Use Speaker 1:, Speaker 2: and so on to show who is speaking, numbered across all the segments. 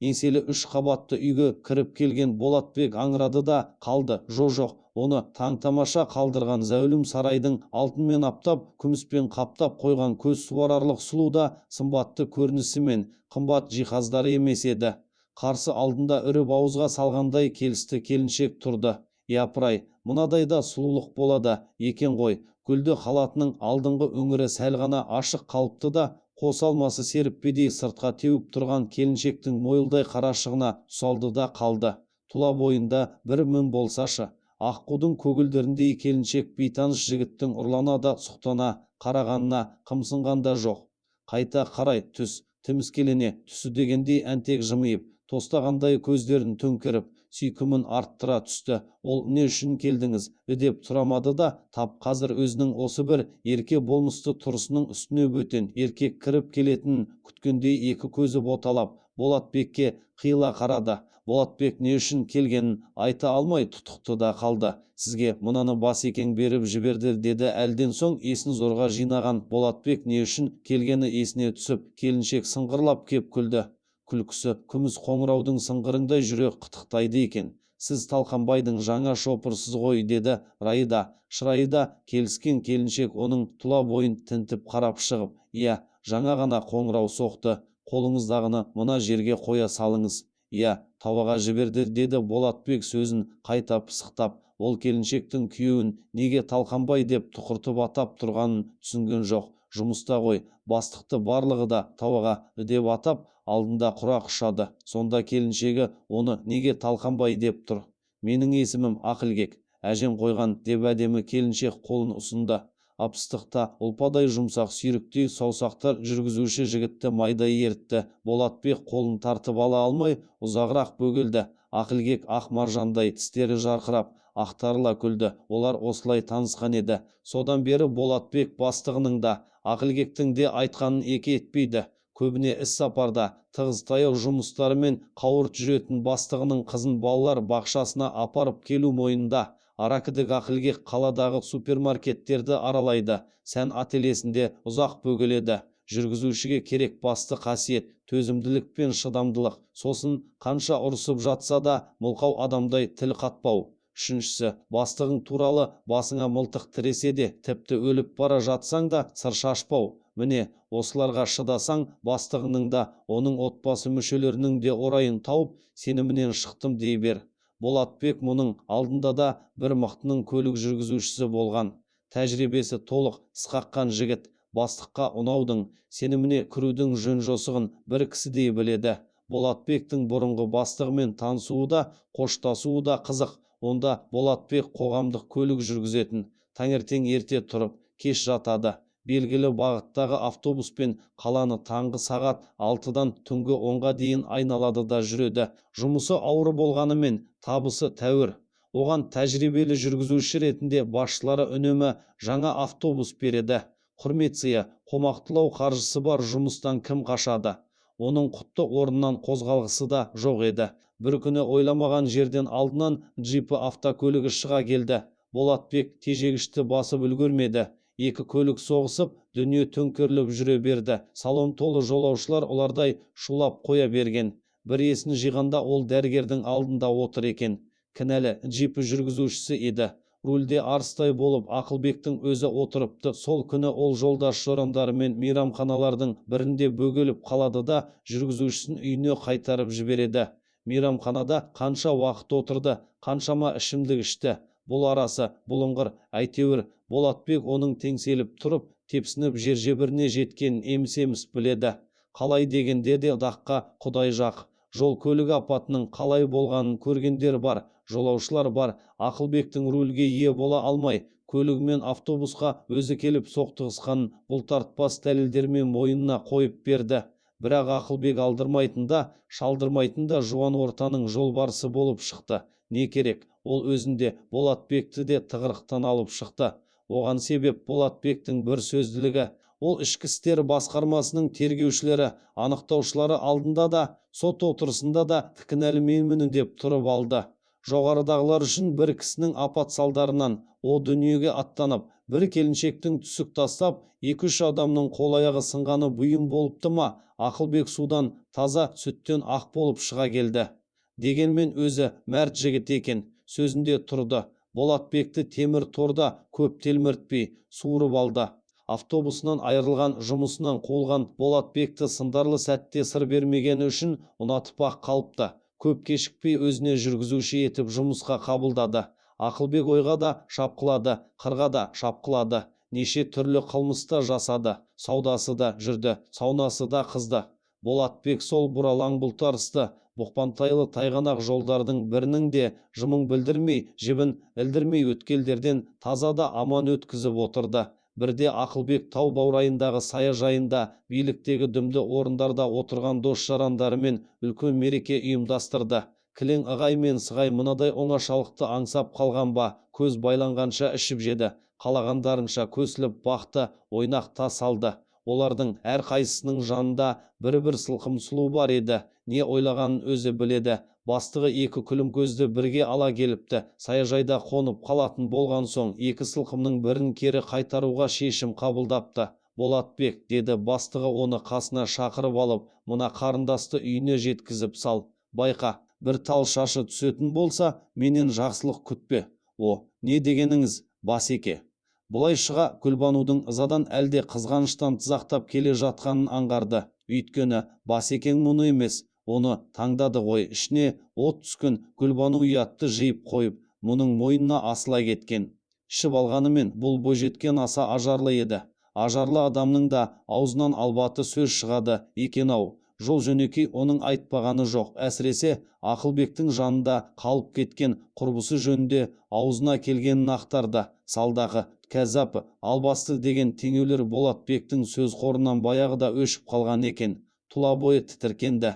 Speaker 1: Еңселі үш қабатты үйге кіріп келген Болатбек аңырады да қалды. Жо жоқ, оны таң-тамаша қалдырған зәулім сарайдың алтынмен аптап, күміспен қаптап қойған көз суарарлық сұлу да сымбатты көрінісі мен қымбат жиһаздары емес еді. Қарсы алдында үріп ауызға салғандай келісті келіншек тұрды. Япырай, мынадай да сұлулық болады екен ғой. Гүлді халатының алдыңғы өңірі сәл ғана ашық қалыпты да, қос алмасы серіппедей сыртқа теуіп тұрған келіншектің мойылдай қарашығына тұсалды да қалды. Тұла бойында бір мін болсашы. Аққудың көгілдіріндей келіншек бейтаныс жігіттің ұрлана да сұқтана қарағанына қымсынған да жоқ. Қайта қарай түс, тіміскелене түсі дегендей әнтек жымиып, тостағандай көздерін төңкеріп, сүйкімін арттыра түсті. Ол не үшін келдіңіз деп сұрамады да, тап қазір өзінің осы бір ерке болмысты тұрысының үстіне бөтен еркек кіріп келетінін күткендей екі көзі боталап Болатбекке қиыла қарады. Болатбек не үшін келгенін айта алмай тұтықты да қалды. Сізге мынаны басекең беріп жіберді, деді әлден соң есін зорға жинаған Болатбек. Не үшін келгені есіне түсіп, келіншек сыңғырлап кеп күлді. Күлкісі күміс қоңыраудың сыңғырындай жүрек қытықтайды екен. Сіз Талқанбайдың жаңа шопырсыз ғой, деді Райда. Шырайы да келіскен келіншек оның тұла бойын тінтіп қарап шығып, иә, жаңа ғана қоңырау соқты, қолыңыздағыны мына жерге қоя салыңыз. Иә, тауаға жіберді, деді Болатбек сөзін қайта пысықтап. Ол келіншектің күйеуін неге Талқанбай деп тұқыртып атап тұрғанын түсінген жоқ. Жұмыста ғой, бастықты барлығы да тауаға деп атап, алдында құрақ ұшады. Сонда келіншегі оны неге Талқанбай деп тұр? Менің есімім Ақылбек, әжем қойған, деп әдемі келіншек қолын ұсынды. Ып-ыстықта ұлпадай жұмсақ сүйріктей саусақтар жүргізуші жігітті майдай ерітті. Болатбек қолын тартып ала алмай ұзағырақ бөгелді. Ақылбек ақ маржандай тістері жарқырап ақтарыла күлді. Олар осылай танысқан еді. Содан бері Болатбек бастығының да, Ақылбектің де айтқанын екі етпейді. Көбіне іс сапарда тығыз таяу жұмыстарымен қауырт жүретін бастығының қызын балалар бақшасына апарып келу мойнында. Аракідік Ақылбек қаладағы супермаркеттерді аралайды, сән ательесінде ұзақ бөгеледі. Жүргізушіге керек басты қасиет төзімділік пен шыдамдылық. Сосын қанша ұрысып жатса да мылқау адамдай тіл қатпау. Үшіншісі, бастығың туралы басыңа мылтық тіресе де, тіпті өліп бара жатсаң да сыр шашпау. Міне, осыларға шыдасаң, бастығыңның да, оның отбасы мүшелерінің де орайын тауып, сенімінен шықтым дей бер. Болатбек мұның алдында да бір мықтының көлік жүргізушісі болған. Тәжірибесі толық сықаққан жігіт бастыққа ұнаудың, сеніміне кірудің жөн-жосығын бір кісідей біледі. Болатбектің бұрынғы бастығымен танысуы да, қоштасуы да қызық. Онда Болатбек қоғамдық көлік жүргізетін, таңертең ерте тұрып, кеш жатады. Белгілі бағыттағы автобуспен қаланы таңғы сағат 6-дан түнгі 10-ға дейін айналады да жүреді. Жұмысы ауыр болғанымен табысы тәуір. Оған тәжірибелі жүргізуші ретінде басшылары үнемі жаңа автобус береді. Құрмет сыйы, қомақтылау қаржысы бар жұмыстан кім қашады? Оның құтты орнынан қозғалғысы да жоқ еді. Бір күні ойламаған жерден алдынан джипі автокөлігі шыға келді. Болатбек тежегішті басып үлгермеді. Екі көлік соғысып, дүние төңкеріліп жүре берді. Салон толы жолаушылар ұлардай шулап қоя берген. Бір есін жиғанда ол дәрігердің алдында отыр екен. Кінәлі джипі жүргізушісі еді. Рульде арыстай болып Ақылбектің өзі отырыпты. Сол күні ол жолдас жорамдарымен мейрамханалардың бірінде бөгеліп қалады да, жүргізушісін үйіне қайтарып жібереді. Мейрамханада қанша уақыт отырды, қаншама ішімдік ішті. Бұл арасы бұлыңғыр, әйтеуір Болатбек оның теңселіп тұрып, тепсініп жер жебіріне жеткенін еміс-еміс біледі. Қалай дегенде де даққа құдай жақ. Жол көлік апатының қалай болғанын көргендер бар, жолаушылар бар. Ақылбектің рульге ие бола алмай, көлігімен автобусқа өзі келіп соқтығысқанын бұлтартпас дәлелдермен мойнына қойып берді. Бірақ Ақылбек алдырмайтын да, шалдырмайтын да жуан ортаның жолбарысы болып шықты. Не керек, ол өзінде Болатбекті де тығырықтан алып шықты. Оған себеп Болатбектің бір сөзділігі. Ол ішкі істер басқармасының тергеушілері, анықтаушылары алдында да, сот отырысында да кінәлі менмін деп тұрып алды. Жоғарыдағылар үшін бір кісінің апат салдарынан О дүниеге аттанып, бір келіншектің түсік тастап, екі-үш адамның қол-аяғы сынғаны бұйым болыпты ма, Ақылбек судан таза, сүттен ақ болып шыға келді. Дегенмен өзі мәрт жігіт екен, сөзінде тұрды. Болатбекті темір торда көп телміртпей суырып алды. Автобусынан айырылған, жұмысынан қуылған Болатбекті сындарлы сәтте сыр бермегені үшін ұнатып-ақ қалыпты. Көп кешікпей өзіне жүргізуші етіп жұмысқа қабылдады. Ақылбек ойға да шапқылады, қырға да шапқылады, неше түрлі қылмыс та жасады, саудасы да жүрді, саунасы да қызды. Болатбек сол бұралаң бұлтарысты бұқпантайлы тайғанақ жолдардың бірінің де жымың білдірмей, жібін ілдірмей өткелдерден таза да аман өткізіп отырды. Бірде Ақылбек тау баурайындағы саяжайында биліктегі дүмді орындарда отырған дос-жарандарымен үлкен мереке ұйымдастырды. Кілең ығай мен сығай мынадай оңашалықты аңсап қалған ба, көз байланғанша ішіп жеді, қалағандарынша көсіліп бақты, ойнақ та салды. Олардың әрқайсысының жанында бір-бір сылқым сұлу бар еді. Не ойлағанын өзі біледі. Бастығы екі күлімкөзді бірге ала келіпті. Саяжайда қонып қалатын болған соң екі сылқымның бірін кері қайтаруға шешім қабылдапты. Болатбек, деді бастығы оны қасына шақырып алып, мына қарындасты үйіне жеткізіп сал. Байқа, бір тал шашы түсетін болса, менен жақсылық күтпе. О, не дегеніңіз, басеке? Бұлай шыға Гүлбанудың ызадан әлде қызғаныштан тызақтап келе жатқанын аңғарды. Өйткені басекең мұны емес, оны таңдады ғой. Ішіне от түскен Гүлбану ұятты жиып қойып, мұның мойнына асыла кеткен. Ішіп алғанымен бұл бойжеткен аса ажарлы еді. Ажарлы адамның да аузынан албаты сөз шығады екен-ау. Жол жөнекей оның айтпағаны жоқ. Әсіресе Ақылбектің жанында қалып кеткен құрбысы жөнінде аузына келгенін ақтарды. Салдақы, кәззап, албасты деген теңеулер Болатбектің сөз қорынан баяғыда өшіп қалған екен. Тұла бойы тітіркенді.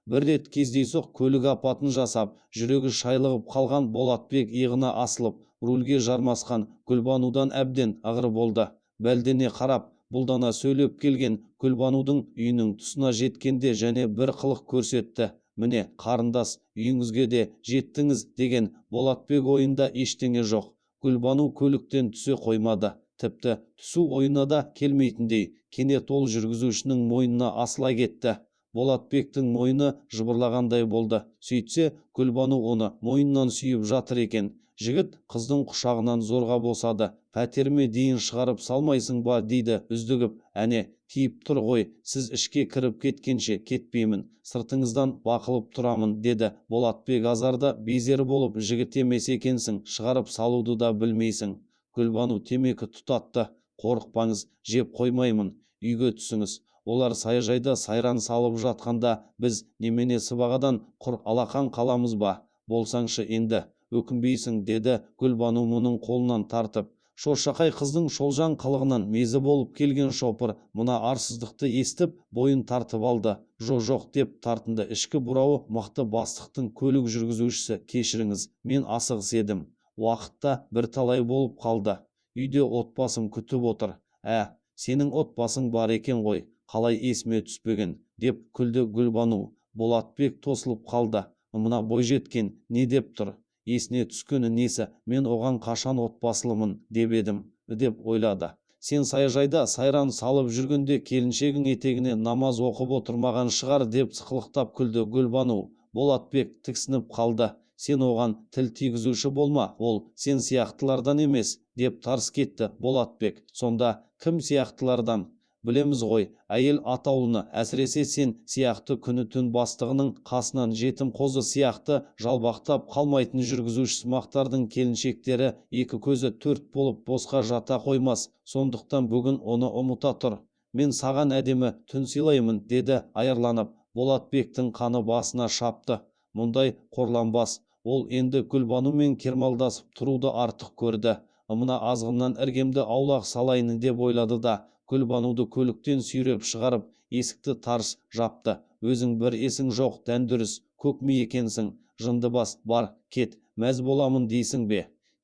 Speaker 1: Бір рет кездейсоқ көлік апатын жасап, жүрегі шайлығып қалған Болатбек иығына асылып, рульге жармасқан Гүлбанудан әбден ығыр болды. Бәлдене қарап, бұлдана сөйлеп келген Гүлбанудың үйінің тұсына жеткенде және бір қылық көрсетті. Міне, қарындас, үйіңізге де жеттіңіз деген Болатбек ойында ештеңе жоқ. Гүлбану көліктен түсе қоймады. Тіпті түсу ойына да келмейтіндей, кенет ол жүргізушінің мойнына асыла кетті. Болатбектің мойны жыбырлағандай болды. Сөйтсе, Гүлбану оны мойнынан сүйіп жатыр екен. Жігіт қыздың құшағынан зорға босады. Пәтеріме дейін шығарып салмайсың ба, дейді үздігіп. Әне, тиіп тұр ғой, сіз ішке кіріп кеткенше кетпеймін, сыртыңыздан бақылып тұрамын, деді Болатбек азарда безер болып. Жігіт емес екенсің, шығарып салуды да білмейсің. Гүлбану темекі тұтатты. Қорықпаңыз, жеп қоймаймын, үйге түсіңіз. Олар саяжайда сайран салып жатқанда біз немене сыбағадан құр алақан қаламыз ба? Болсаңшы енді, өкінбейсің, деді Гүлбану мұның қолынан тартып. Шоршақай қыздың шолжаң қылығынан мезі болып келген шопыр мына арсыздықты естіп, бойын тартып алды. Жо-жоқ деп тартынды ішкі бұрауы мықты бастықтың көлік жүргізушісі. Кешіріңіз, мен асығыс едім. Уақытта бірталай болып қалды. Үйде отбасым күтіп отыр. Ә, сенің отбасың бар екен ғой, қалай есіме түспеген, деп күлді Гүлбану. Болатбек тосылып қалды. Мына бойжеткен не деп тұр? Есіне түскені несі, мен оған қашан отбасылымын деп едім, деп ойлады. Сен саяжайда сайран салып жүргенде келіншегің етегіне намаз оқып отырмаған шығар, деп сықылықтап күлді Гүлбану. Болатбек тіксініп қалды. Сен оған тіл тигізуші болма, ол сен сияқтылардан емес, деп тарс кетті Болатбек. Сонда кім сияқтылардан? Білеміз ғой, әйел атаулыны, әсіресе сен сияқты күні түн бастығының қасынан жетім қозы сияқты жалбақтап қалмайтын жүргізушісымақтардың келіншектері екі көзі төрт болып босқа жата қоймас. Сондықтан бүгін оны ұмыта тұр. Мен саған әдемі түн сыйлаймын, деді аярланып. Болатбектің қаны басына шапты. Мұндай қорланбас. Ол енді Гүлбанумен кермалдасып тұруды артық көрді. Мына азғыннан іргемді аулақ салайын деп ойлады да, Гүлбануды көліктен сүйреп шығарып, есікті тарс жапты. Өзің бір есің жоқ, дәндүріс, көк ми екенсің, жынды бас, бар, кет, мәз боламын дейсің бе?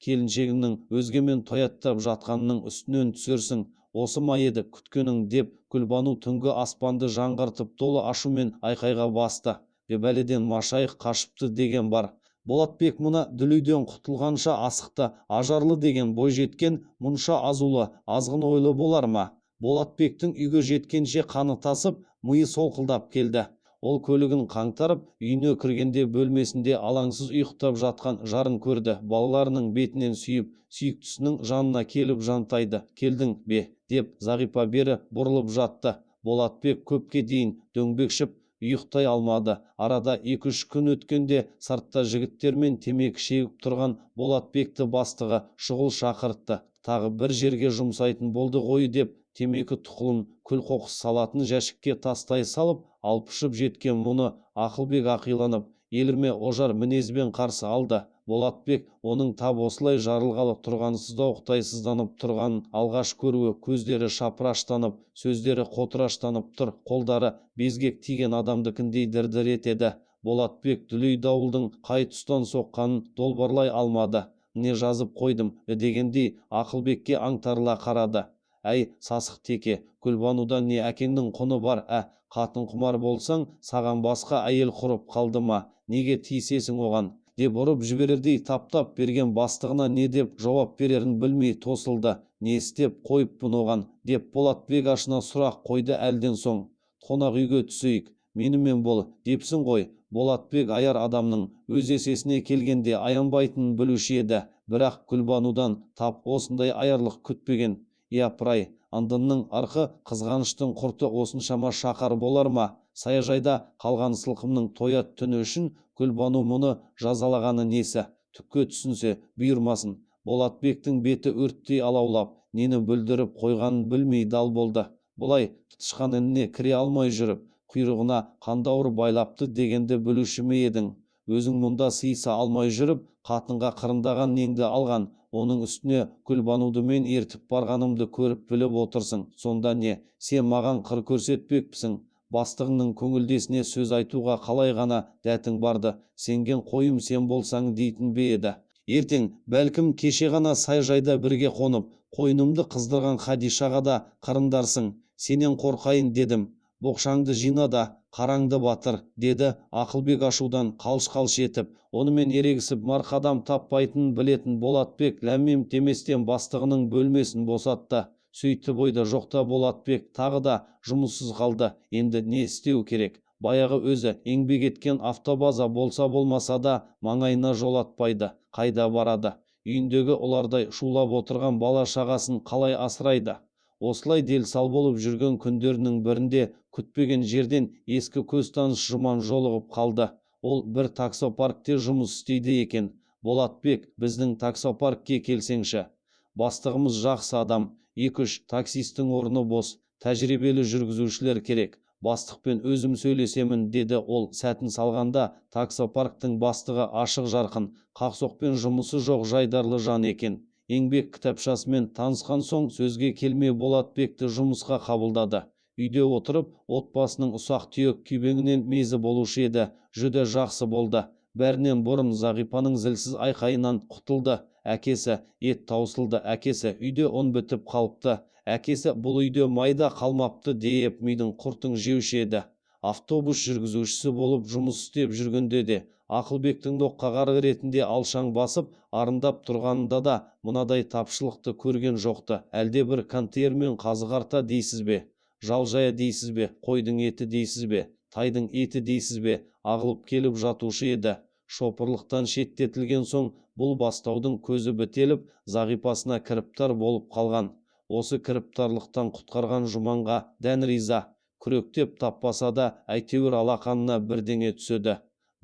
Speaker 1: Келіншегіңнің өзгемен тояттап жатқанының үстінен түсерсің, осы ма еді күткенің, деп Гүлбану түнгі аспанды жаңғыртып толы ашумен айқайға басты. Бәледен машайық қашыпты деген бар. Болатбек мына дүлейден құтылғанша асықты. Ажарлы деген бойжеткен мұнша азулы, азғын ойлы болар ма? Болатбектің үйге жеткенше қаны тасып, миы солқылдап келді. Ол көлігін қаңтарып, үйіне кіргенде бөлмесінде алаңсыз ұйықтап жатқан жарын көрді. Балаларының бетінен сүйіп, сүйіктісінің жанына келіп жантайды. Келдің бе, деп Зағипа бері бұрылып жатты. Болатбек көпке дейін дөңбекшіп ұйықтай алмады. Арада 2-3 күн өткенде сыртта жігіттермен темекі шегіп тұрған Болатбекті бастығы шұғыл шақыртты. Тағы бір жерге жұмсайтын болды ғой деп темекі тұқылын күл қоқыс салатын жәшікке тастай салып, алпышып жеткен мұны Ақылбек ақиланып, елірме ожар мінезбен қарсы алды. Болатбек оның тап осылай жарылғалы тұрған сыздауықтай сызданып тұрғанын алғаш көруі, көздері шапыраштанып, сөздері қотыраштанып тұр, қолдары безгек тиген адамдікіндей дір-дір етеді. Болатбек дүлей дауылдың қай тұстан соққанын долбарлай алмады. Не жазып қойдым дегендей Ақылбекке аңтарыла қарады. Әй, сасық теке, Гүлбанудан не әкеңнің құны бар, ә, қатын құмар болсаң, саған басқа әйел құрып қалды ма, неге тиісесің оған? Деп ұрып жіберердей таптап берген бастығына не деп жауап берерін білмей тосылды. Не істеп қойыппын оған, деп Болатбек ашына сұрақ қойды әлден соң. Қонақ үйге түсейік, менімен бол, депсің ғой. Болатбек аяр адамның өз есесіне келгенде аянбайтынын білуші еді. Бірақ Гүлбанудан тап осындай аярлық күтпеген. Япырай, ындынның ырқы қызғаныштың құрты осыншама шақар болар ма? Саяжайда қалған сылқымның тоят түні үшін Гүлбану мұны жазалағаны несі? Түкке түсінсе бұйырмасын. Болатбектің беті өрттей алаулап, нені бүлдіріп қойғанын білмей дал болды. Бұлай тышқан ініне кіре алмай жүріп, құйрығына қандауыр байлапты дегенді білуші ме едің? Өзің мұнда сыйыса алмай жүріп, қатынға қырындаған неңді алған, оның үстіне Гүлбануды мен ертіп барғанымды көріп біліп отырсың. Сонда не, сен маған қыр көрсетпекпісің? Бастығыңның көңілдесіне сөз айтуға қалай ғана дәтің барды? Сенген қойым сен болсаң дейтін бе еді? Ертең, бәлкім кеше ғана саяжайда бірге қонып, қойнымды қыздырған Хадишаға да қырындарсың. Сенен қорқайын дедім. Боқшаңды жина да, қараңды батыр, деді Ақылбек ашудан қалш-қалш етіп. Онымен ерегісіп марқадам таппайтынын білетін Болатбек ләм-мим деместен бастығының бөлмесін босатты. Сөйтіп ойда жоқта Болатбек тағы да жұмыссыз қалды. Енді не істеу керек? Баяғы өзі еңбек еткен автобаза болса болмаса да маңайына жолатпайды. Қайда барады? Үйіндегі ұлардай шулап отырған бала шағасын қалай асырайды? Осылай дел-сал болып жүрген күндерінің бірінде күтпеген жерден ескі көз таныс Жұман жолығып қалды. Ол бір таксопаркте жұмыс істейді екен. Болатбек, біздің таксопаркке келсеңші. Бастығымыз жақсы адам. 2-3 таксистің орны бос, тәжірибелі жүргізушілер керек. Бастықпен өзім сөйлесемін, деді ол сәтін салғанда. Таксопарктің бастығы ашық жарқын, қақсоқпен жұмысы жоқ жайдарлы жан екен. Еңбек кітапшасымен танысқан соң сөзге келмей Болатбекті жұмысқа қабылдады. Үйде отырып, отбасының ұсақ түйек күйбеңінен мезі болушы еді. Жүдә жақсы болды. Бәрінен бұрын Зағипаның зілсіз айқайынан құтылды. Әкесі ет таусылды, әкесі үйде ұн бітіп қалыпты, әкесі бұл үйде майда қалмапты деп мидың құртын жеуші еді. Автобус жүргізушісі болып жұмыс істеп жүргенде де Ақылбектің доққағары ретінде алшаң басып арындап тұрғанында да мынадай тапшылықты көрген жоқты. Әлде бір контейнермен қазы қарта дейсіз бе, жал жая дейсіз бе, қойдың еті дейсіз бе, тайдың еті дейсіз бе, ағылып келіп жатушы еді. Шопырлықтан шеттетілген соң бұл бастаудың көзі бітеліп, зағипасына кіріптар болып қалған. Осы кіріптарлықтан құтқарған Жұманға дән риза. Күректеп таппаса да әйтеуір алақанына бірдеңе түседі.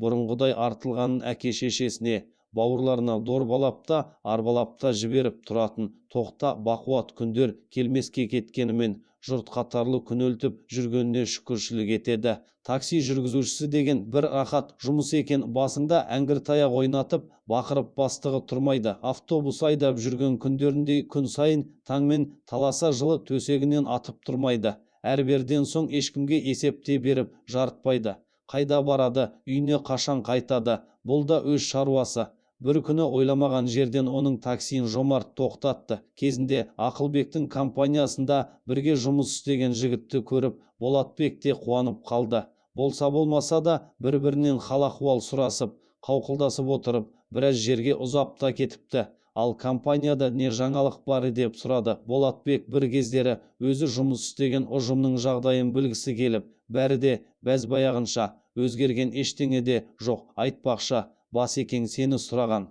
Speaker 1: Бұрынғыдай артылғанын әке шешесіне, бауырларына дорбалап та арбалап та жіберіп тұратын тоқта бақуат күндер келмеске кеткенімен жұрт қатарлы күнелтіп жүргеніне шүкіршілік етеді. Такси жүргізушісі деген бір рахат жұмыс екен, басыңда әңгір таяқ ойнатып, бақырып бастығы тұрмайды. Автобус айдап жүрген күндеріндей күн сайын таңмен таласа жылы төсегінен атып тұрмайды. Әрберден соң ешкімге есепте беріп жарытпайды. Қайда барады, үйіне қашан қайтады, бұл да өз шаруасы. Бір күні ойламаған жерден оның таксиін Жомарт тоқтатты. Кезінде Ақылбектің компаниясында бірге жұмыс істеген жігітті көріп, Болатбек те қуанып қалды. Болса болмаса да бір-бірінен хал-ахуал сұрасып, Қауқылдасып отырып, біраз жерге ұзап та кетіпті. Ал компанияда не жаңалық бар деп сұрады Болатбек бір кездері өзі жұмыс істеген ұжымның жағдайын білгісі келіп, бәрі де бәз баяғынша, өзгерген ештеңе де жоқ. Айтпақшы, Басекең сені сұраған,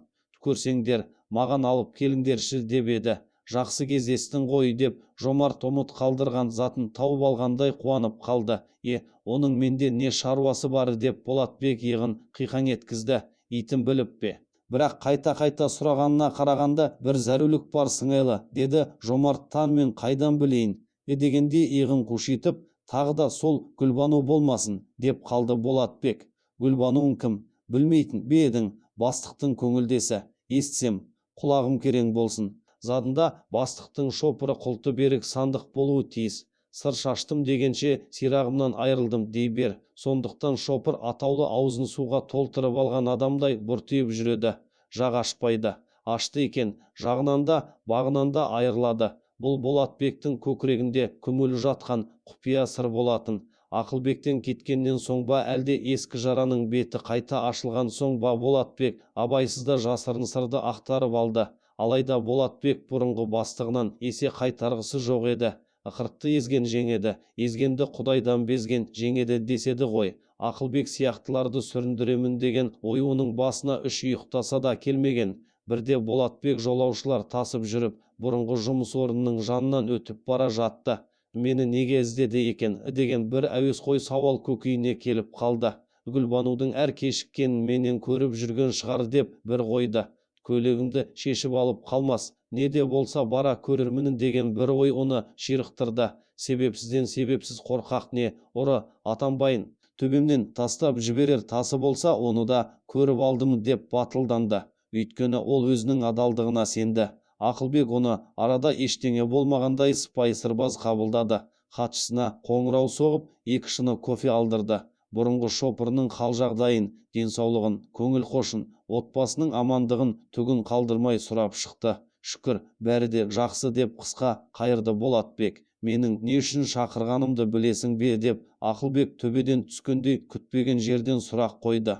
Speaker 1: көрсеңдер маған алып келіңдерші деп еді. Жақсы кездестің ғой деп Жомарт ұмыт қалдырған затын тауып алғандай қуанып қалды. Е, оның менде не шаруасы бар деп Болатбек иығын қиқаң еткізді. Итім біліп пе? Бірақ қайта-қайта сұрағанына қарағанда бір зәрулік бар сыңайлы, деді Жомарт. Тан мен қайдан білейін дегендей иығын қушитып, тағы да сол Гүлбану болмасын деп қалды Болатбек. Гүлбануың кім? Білмейтін бе едің? Бастықтың көңілдесі. Естісем, құлағым керең болсын. Задында бастықтың шопыры құлты берік сандық болуы тиіс. Сыр шаштым дегенше сирағымнан айырылдым дей бер. Сондықтан шопыр атаулы аузын суға толтырып алған адамдай бұртиып жүреді. Жақ ашпайды. Ашты екен, жағынан да бағынан да айырылады. Бұл Болатбектің көкірегінде көмулі жатқан құпия сыр болатын. Ақылбектен кеткеннен соң ба, әлде ескі жараның беті қайта ашылған соң ба, Болатбек абайсызда жасырын сырды ақтарып алды. Алайда Болатбек бұрынғы бастығынан есе қайтарғысы жоқ еді. Ықыртты езген жеңеді, езгенді құдайдан безген жеңеді деседі ғой. Ақылбек сияқтыларды сүріндіремін деген ой оның басына үш ұйықтаса да келмеген. Бірде Болатбек жолаушылар тасып жүріп, бұрынғы жұмыс орнының жанынан өтіп бара жатты. Мені неге іздеді екен деген бір әуесқой сауал көкейіне келіп қалды. Гүлбанудың әр кешіккенін менен көріп жүрген шығар деп бір қойды. Көйлегімді шешіп алып қалмас, не де болса бара көрермін деген бір ой оны ширықтырды. Себепсізден себепсіз қорқақ не, ұры атанбайын, төбемнен тастап жіберер тасы болса, оны да көріп алдым деп батылданды. Өйткені ол өзінің адалдығына сенді. Ақылбек оны арада ештеңе болмағандай сыпайы сырбаз қабылдады. Хатшысына қоңырау соғып, 2 шыны кофе алдырды. Бұрынғы шопырының хал жағдайын, денсаулығын, көңіл қошын, отбасының амандығын түгін қалдырмай сұрап шықты. Шүкір, бәрі де жақсы деп қысқа қайырды Болатбек. Менің не үшін шақырғанымды білесің бе деп Ақылбек төбеден түскендей күтпеген жерден сұрақ қойды.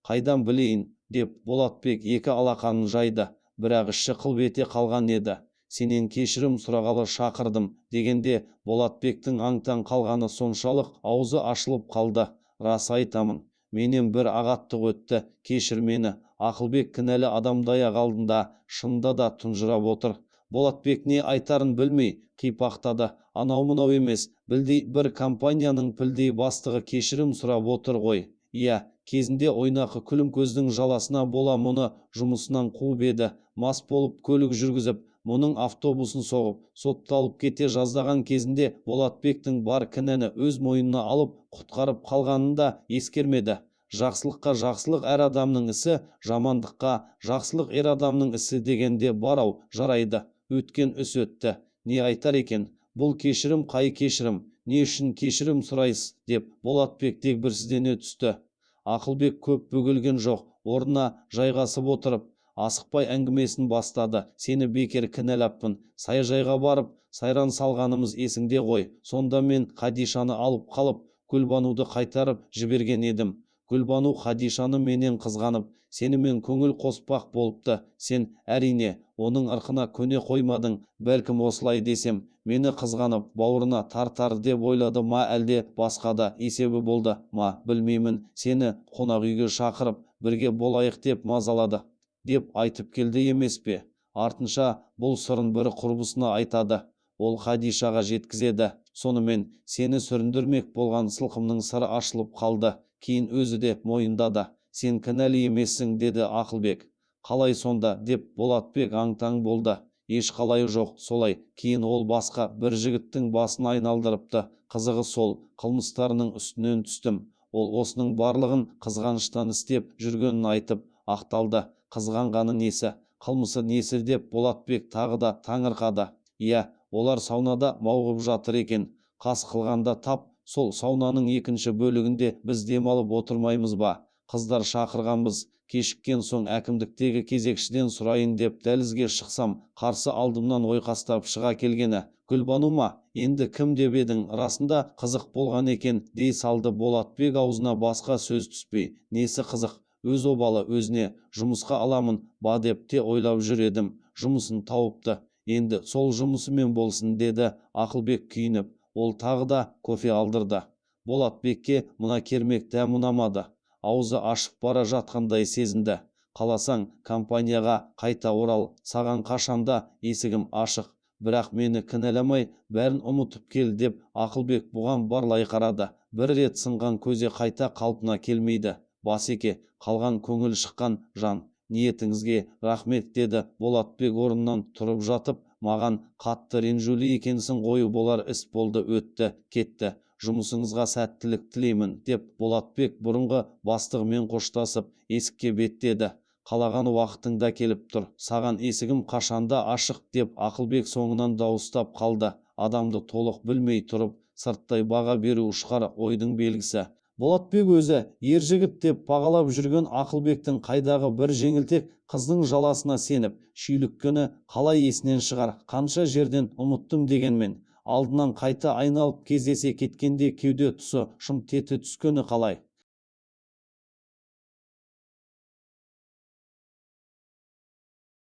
Speaker 1: Қайдан білейін деп Болатбек екі алақанын жайды. Бірақ іші қылп ете қалған еді. Сенен кешірім сұрағалы шақырдым дегенде Болатбектің аң-таң қалғаны соншалық аузы ашылып қалды. Рас айтамын, менен бір ағаттық өтті, кешір мені. Ақылбек кінәлі адамдай ақ алдында шынында да тұнжырап отыр. Болатбек не айтарын білмей қипақтады. Анау-мынау емес, білдей бір компанияның пілдей бастығы кешірім сұрап отыр ғой. Иә, кезінде ойнақы күлім көздің жаласына бола мұны жұмысынан қуып еді. Мас болып көлік жүргізіп, мұның автобусын соғып, сотталып кете жаздаған кезінде Болатбектің бар кінәні өз мойнына алып, құтқарып қалғанын да ескермеді. Жақсылыққа жақсылық әр адамның ісі, жамандыққа жақсылық ер адамның ісі дегенде бар-ау, жарайды. Өткен іс өтті. Не айтар екен? Бұл кешірім қай кешірім? Не үшін кешірім сұрайсыз деп Болатбек дегбірсіздене түсті. Ақылбек көп бөгелген жоқ, орнына жайғасып отырып, асықпай әңгімесін бастады. Сені бекер кінәлаппын. Саяжайға барып, сайран салғанымыз есіңде ғой. Сонда мен Хадишаны алып қалып, Гүлбануды қайтарып жіберген едім. Гүлбану Хадишаны менен қызғанып, сенімен көңіл қоспақ болыпты. Сен әрине оның ырқына көне қоймадың. Бәлкім осылай десем, мені қызғанып, бауырына тартар деп ойлады ма, әлде басқа да есебі болды ма, білмеймін. Сені қонақ үйге шақырып, бірге болайық деп мазалады деп айтып келді емес пе? Артынша бұл сырын бір құрбысына айтады. Ол Хадишаға жеткізеді. Сонымен сені сүріндірмек болған сылқымның сыры ашылып қалды. Кейін өзі де мойындады. Сен кінәлі емессің, деді Ақылбек. Қалай сонда, деп Болатбек аң-таң болды. Еш қалайы жоқ, солай. Кейін ол басқа бір жігіттің басын айналдырыпты. Қызығы сол, қылмыстарының үстінен түстім. Ол осының барлығын қызғаныштан істеп жүргенін айтып ақталды. Қызғанғаны несі, қылмысы несі деп Болатбек тағы да таңырқады. Иә, олар саунада мауғып жатыр екен. Қас қылғанда тап сол саунаның екінші бөлігінде біз демалып отырмаймыз ба? Қыздар шақырғанбыз. Кешіккен соң әкімдіктегі кезекшіден сұрайын деп дәлізге шықсам, қарсы алдымнан ойқастап шыға келгені. Гүлбану ма? Енді кім деп едің? Расында қызық болған екен, дей салды Болатбек аузына басқа сөз түспей. Несі қызық? Өз обалы өзіне, жұмысқа аламын ба деп те ойлап жүр едім. Жұмысын тауыпты, енді сол жұмысымен болсын, деді Ақылбек күйініп. Ол тағы да кофе алдырды. Болатбекке мына кермек дәм ұнамады. Аузы ашып бара жатқандай сезінді. Қаласаң, компанияға қайта орал, саған қашанда есігім ашық. Бірақ мені кінәламай, бәрін ұмытып кел, деп Ақылбек бұған барлай қарады. Бір рет сынған көзе қайта қалпына келмейді, басеке. Қалған көңіл шыққан жан. Ниетіңізге рахмет, деді Болатбек орнынан тұрып жатып. Маған қатты ренжулі екенсің ғой, болар іс болды, өтті, кетті. Жұмысыңызға сәттілік тілеймін, деп Болатбек бұрынғы бастығымен қоштасып, есікке беттеді. Қалаған уақытыңда келіп тұр, саған есігім қашанда ашық, деп Ақылбек соңынан дауыстап қалды. Адамды толық білмей тұрып, сырттай баға беру ұшқары ойдың белгісі. Болатбек өзі ер жігіт деп бағалап жүрген Ақылбектің қайдағы бір жеңілтек қыздың жаласына сеніп, шүйліккені қалай есінен шығар, қанша жерден ұмыттым дегенмен, алдынан қайта айналып кездесе кеткенде кеуде тұсы шымт ете түскені қалай?